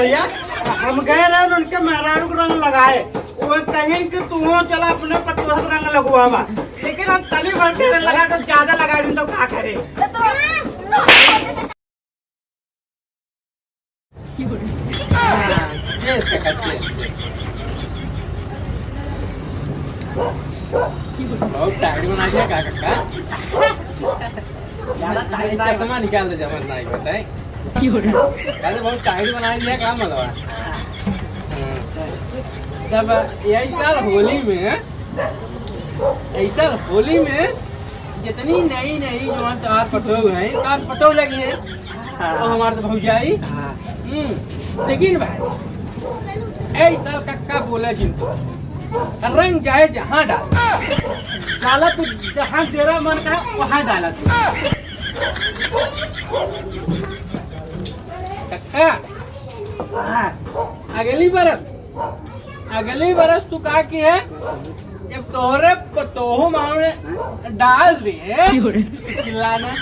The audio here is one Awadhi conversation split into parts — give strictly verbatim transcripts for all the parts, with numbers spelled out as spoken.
भैया, हम गए रहे उनके मेहरारू के रंग लगाए, वो कहीं कि तू चला अपने पतोह के रंग लगवावा, लेकिन हम तनी भर के लगा के ज्यादा लगा दिन तो का करे? हाँ, ये से करते हैं। बहुत टाइट बना दिया का काका? ज्यादा टाइट नहीं, चश्मा निकाल दे, जबर नहीं बताए। अरे बहुत टाइट बना दिया का मलवा? हाँ। जब यही साल होली में, यही साल होली में जितनी नई नई जो है तोहार पतोह है, तोहार पतोह लगी है। हाँ। और हमार तो भौजाई। हाँ। हम्म, लेकिन भाई, ए साल कक्का बोले जिनको, रंग चाहे जहाँ डाल, डाला तू, जहाँ तेरा मन का वहाँ डाला तू। कक्का, हाँ। अगली बरस, अगली बरस तू का की है? जब तोहरे पतोहू मामले डाल दिए, क्यों रे? चिल्लाना।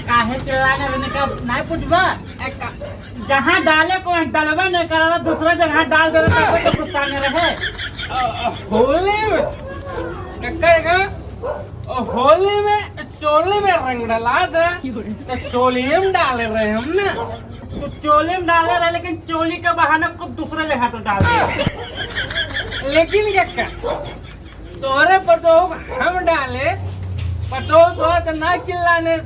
काहे चिल्लाना रहने का नहीं पूछबा? ए, का-, जहाँ डाले को वहाँ डलबा नहीं करा, दूसरा जगह डाल दे रहा, तब तो गुस्सा में रहे। अ, अ, होली में, कक्का का, अ, होली में चोली में रंग डाला था, क्यों रे? तो चोली में डाले रहे हम ना। तो चोली में डाले रहे, लेकिन चोली के बहाने कुछ दूसरे जगह तो डाल दे। लेकिन कक्का, तोहरे पतोह हम डाले, पतोह तो ना चिल्लाने,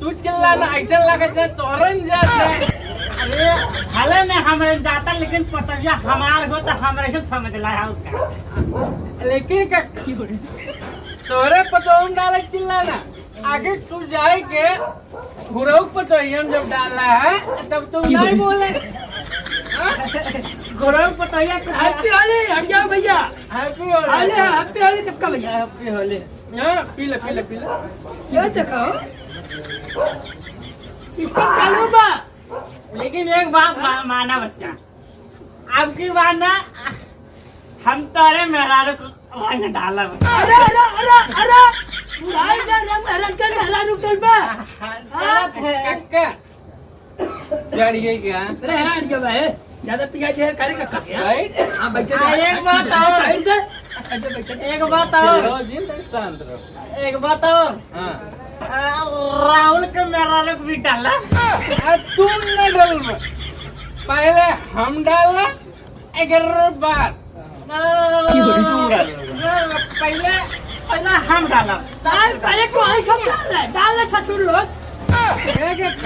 तू चिल्लाना, ऐसा लगे जे तोहरे न जाते। अरे, भले न हमरे न जाता, लेकिन पतोहिया हमार हो तो हमरे ही समझ ला है उसका। लेकिन का तोहरे पतोह हम डाले चिल्लाना, आगे तू जाए के घुरऊ पतोहिया में जब डाला है, तब तू नहीं बोले। हाँ? घुरऊ पतोहिया कुछ Happy Holi, हट जाओ भैया। Happy Holi। Holi, Happy Holi सबका भैया। Happy Holi। हाँ, पी ले, पी ले, पी ले। ये देखो, system चालू बा। लेकिन एक बात मा-, माना बच्चा, अब की बार ना हम तोरे मेहरारू को रंग डालब। अरे, अरे, अरे, अरे, भाई जा रंग, रंग के मेहरारू डलबा। हाँ, गलत है। कक्का, चढ़ गई क्या? अरे, हाँ, अरे, भाई, ज्यादा पिया जे करे का क्या? भाई? हाँ, बैठे आ, जा। एक बात और। साइड दे। अच्छा, बैठे। एक बात और। रहो जी, शांत रहो। एक बात और। हाँ। आ, राहुल के मेहरारू को भी डाला। आ, तुम न डालो। पहले हम डाला, एकर बाद। पहले, पहले हम डाला। डाल, पहले तो आई सब डाल ले, डाल ले ससुर लोग। एक, एक।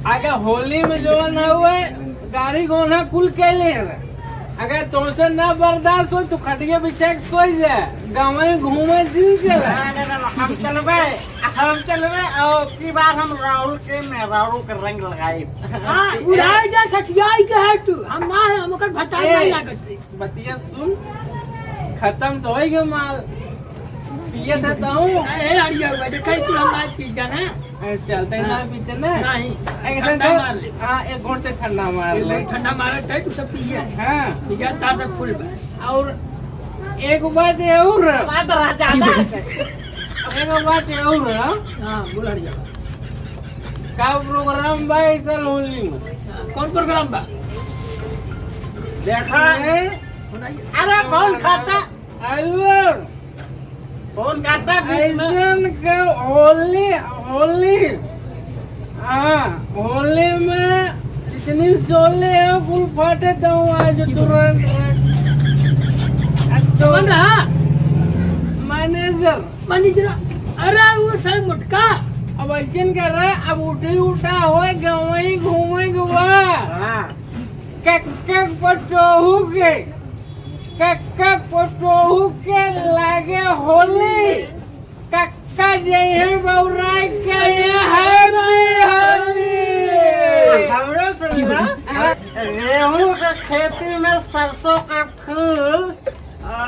आगे होली में जो ना हुए, गाड़ी घोड़ा कुल के ले रहे। अगर तोसे ना बर्दाश्त हो तो खटिया बिछा के सोई जा, गाँव में घूमे दिल चला। ना, ना, ना, हम चलबे, हम चलबे, और की बार हम राहुल के मेहरारू के रंग लगाई। हाँ, उड़ाए जा, सठियाई के है तू, हम ना है, हम ओकर भटाई ए, नहीं लागत रे। बतिया सुन, खत्म तो होई गयो माल, पिए था तो हूँ। ए, अड़िया हुआ, देखा ही तू हम आज पी जाना। अरे चलते ना पीते ना। नहीं, एक ठंडा घंटे, मार ले। हाँ, एक घंटे ठंडा मार एक ले। घंटे ठंडा मारे, तै तू सब पिए। हाँ। पिया तार सब फुल बा। और एक बात ये और। बात रहा ज्यादा। एक बात ये और। हाँ, बोल हरिया। का program बा इस साल होली में? कौन program बा? देखा है? सुनाइए। अरे, कौन खाता? अल्लू। कौन खाता बीच में? ऐसन के होली, होली, हाँ, होली में इतनी शोले है, कुल फाटे दऊँ आज तुरंत। अब तो कौन रहा? Manager। Manager। अरे, वो सर मोटका। अब ऐसन कर रहा, अब उठी उठा होए, गवई घूमे के बा। हाँ। कक्का पतोहू के, कक्का पतोहू के लागे होली, कक्का जइहे बौराई के ये Happy Holi। हमरो सुनला, गेहूं के खेती में सरसों के फूल।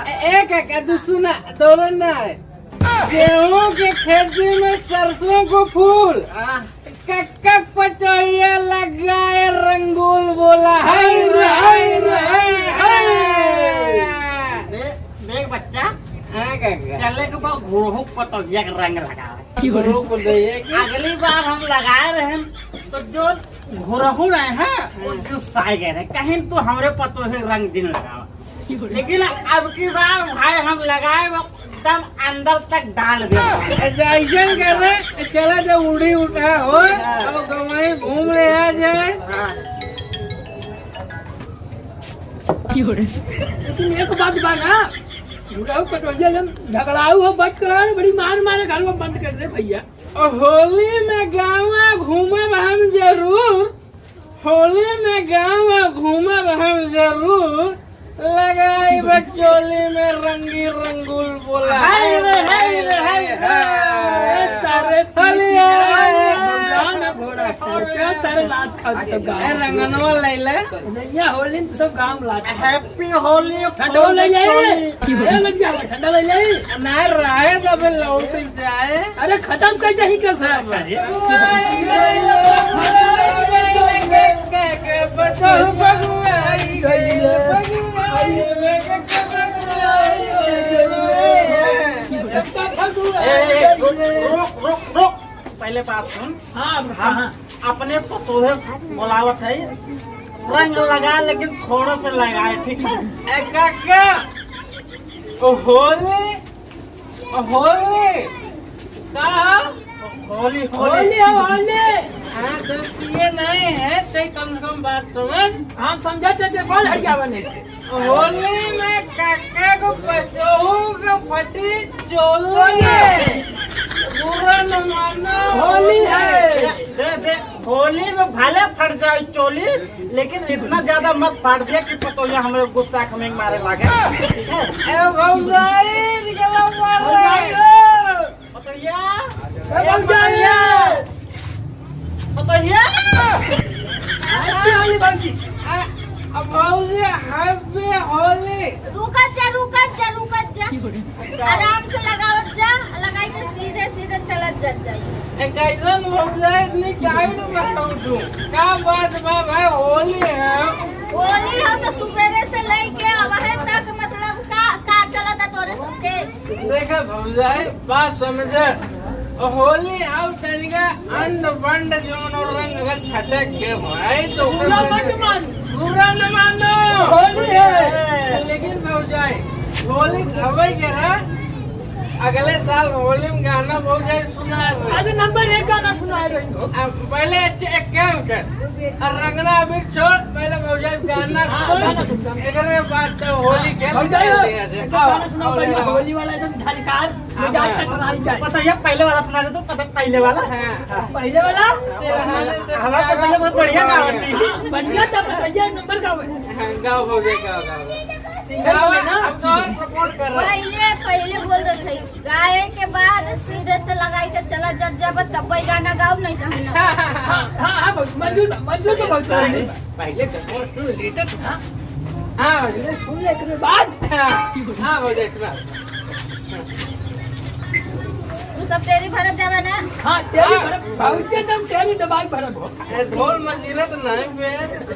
ए, ए, कक्का, तू सुना, दौड़न ना है। गेहूं के खेती में सरसों को फूल। आ। कक्का पतोहिया लगाए रंगूल बोला, हाय रे, हाय रे, हाय, हाय। दे-, देख बच्चा, हाँ काका। चले के बाद घुरहु पतोहिया के रंग लगावे। घुरहु पतोहिया के? अगली बार हम लगाए रहे तो जो घुरहु रहे हैं, वो गुस्साए गए रहे, कहीं तू हमरे पतोहे रंग दिन लगावा। लेकिन अब की बार भाई हम लगाए वो एकदम अंदर तक डाल दे। अच्छा, ऐसन कर रहे, चला जा उड़ी उठा हो, अब गवाई घूम ले आ जाए। हाँ। लेकिन एक बात बा ना, बुढ़ऊ पटवैया जब झगड़ाऊ हो, बच करा रे, बड़ी मार मारे घर में बंद कर दे भैया। होली में गाँव घूमब हम जरूर, होली में गाँव घूमब हम जरूर, लगाइब चोली में रंगी रंगुल बोला। हाय रे, हाय रे, हाय रे। ए, सारे होलिया। गाँव ना घोड़ा, क्या सारे लात खा सब गाँव। ए, रंगनवा लैले। नैया होली में सब गाँव लात। Happy होली, ठंडा ले जाए। ए, लग जा, ठंडा ले जाए। ना रहे तो फिर लौट जाए। अरे, खत्म कर दे ही क्या घर सारे? ए, ए, रुक, रुक, रुक, रुक। पहले बात सुन। हाँ, हम हाँ। अपने पतोहे बोलावत है, रंग लगा, लेकिन थोड़ा सा लगाए, ठीक है? ए, काका, ओ, होली, ओ, होली, का? होली, होली। होली हो, होली। हाँ, दोस्त, ये नहीं है, ते कम से कम बात समझ। हम समझा, ते, ते बोल, हट जावा नहीं। होली में काका को पचोहू को फटी चोली। बुरा न मानो। होली है। दे, दे, दे, होली में भले फट जाए चोली, लेकिन इतना ज्यादा मत फाड़ दिया कि पतोहिया हमरे गुस्सा में मारे लागे। ठीक है? ए भौजाई, निकल मार रहे। भौजाई। पतोहिया। ए, ए, भौजाई। पतोहिया। पतोहिया। Happy होली भौजी। आ, आ, भौजी, happy होली। रुकत जा, रुकत जा, रुकत जा। आराम से लगावत जा, लगाई के सीधे, सीधे चलत जात जाई। ए, कैसन भौजी, इतनी tight में बैठल तू? का बात बा भाई, होली है। होली हो तो सुबेरे से लेके अब है तक, मतलब, का, का चलत है तोरे सबके? देखा भौजाई, बात समझे, होली आउ तनिका अंड बंड जौन और रंग अगर छटक के भाई तो बुरा मत मान। बुरा न मानो। होली है। लेकिन भौजाई, होली खबै के रहा, अगले साल होली में गाना भौजाई सुना रहे। अरे नंबर एक गाना सुना रही हो। अब पहले एक, एक काम कर, और रंगना अभी छोड़, पहले भौजाई गाना हाँ, सुन, गाना सुन, गाना। एकरे बाद तो होली खेल भौजाई, खेल लिया जाए। एक गाना सुनाओ, आओ, बढ़िया, आओ। होली वाला एकदम झनकार, हाँ, मिजाज हाँ। टकराई जाए। पतोहिया पहले वाला सुना दे तो, पता पहले वाला। हाँ। पहले वाला? तेरा हाल है, तेरा हमारा पतोहिया बहुत बढ़िया गावत थी। हाँ, बढ़िया था, पतोहिया एक नंबर गावे। हाँ, गाओ भौजाई, गाओ, गाओ, गाओ। गाओ, ना? हम तो और support कर रहे हैं। पहले, पहले बोल देते हैं। गाए के बाद सीधे से लगाई के चला जब जब तब वही गाना गाओ, नहीं तो हम ना। हाँ, हाँ, हाँ, बस मंजूर बा, मंजूर बा, बहुत पहले, पहले तो सुन लेते तो। हाँ। हाँ, पहले सुन ले, एकरे बाद। हाँ, हाँ, हो जाए, सुना। तू सब टेरी भरत जावा ना? हाँ, टेरी हाँ। भरत, बहुत एकदम टेरी दबाई भरत हो। ए, ढोल मजीरा तो नहीं बे।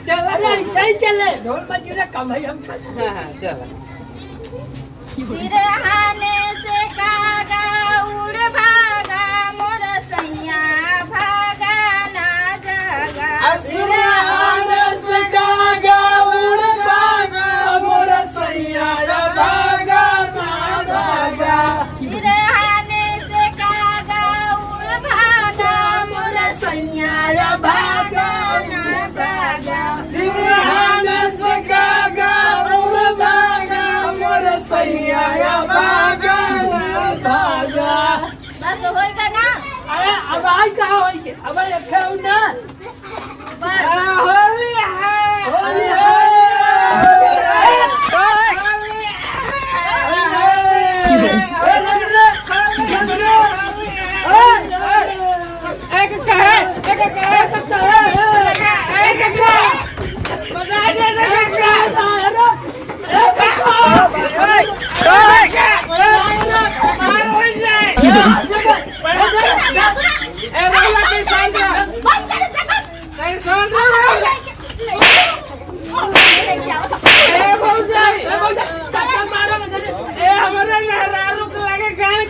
चल। अरे, ऐसा ही चले, ढोल मजीरा कम है हम। हाँ, हाँ, चल। सिरहाने से कागा उड़ भागा मोर सैया भागा ना जागा। आ सिरहाने से कागा उड़ भागा मोर सैया भागा ना जागा। सिरहाने से कागा उड़ भागा मोर सैया भागा ना जागा। सिरहाने से कागा उड़ भागा मोर सैया भागा ना जागा। बस होइगा ना? अरे अब आई कहाँ होइगे? अब एक है ना? बस। आ, होली है। होली है। होली है। एक कहे, एक कहे, एक कहे। ए, भौजाई। ए, भौजाई। ए, हमारा नजर। ए, हमारा नजर।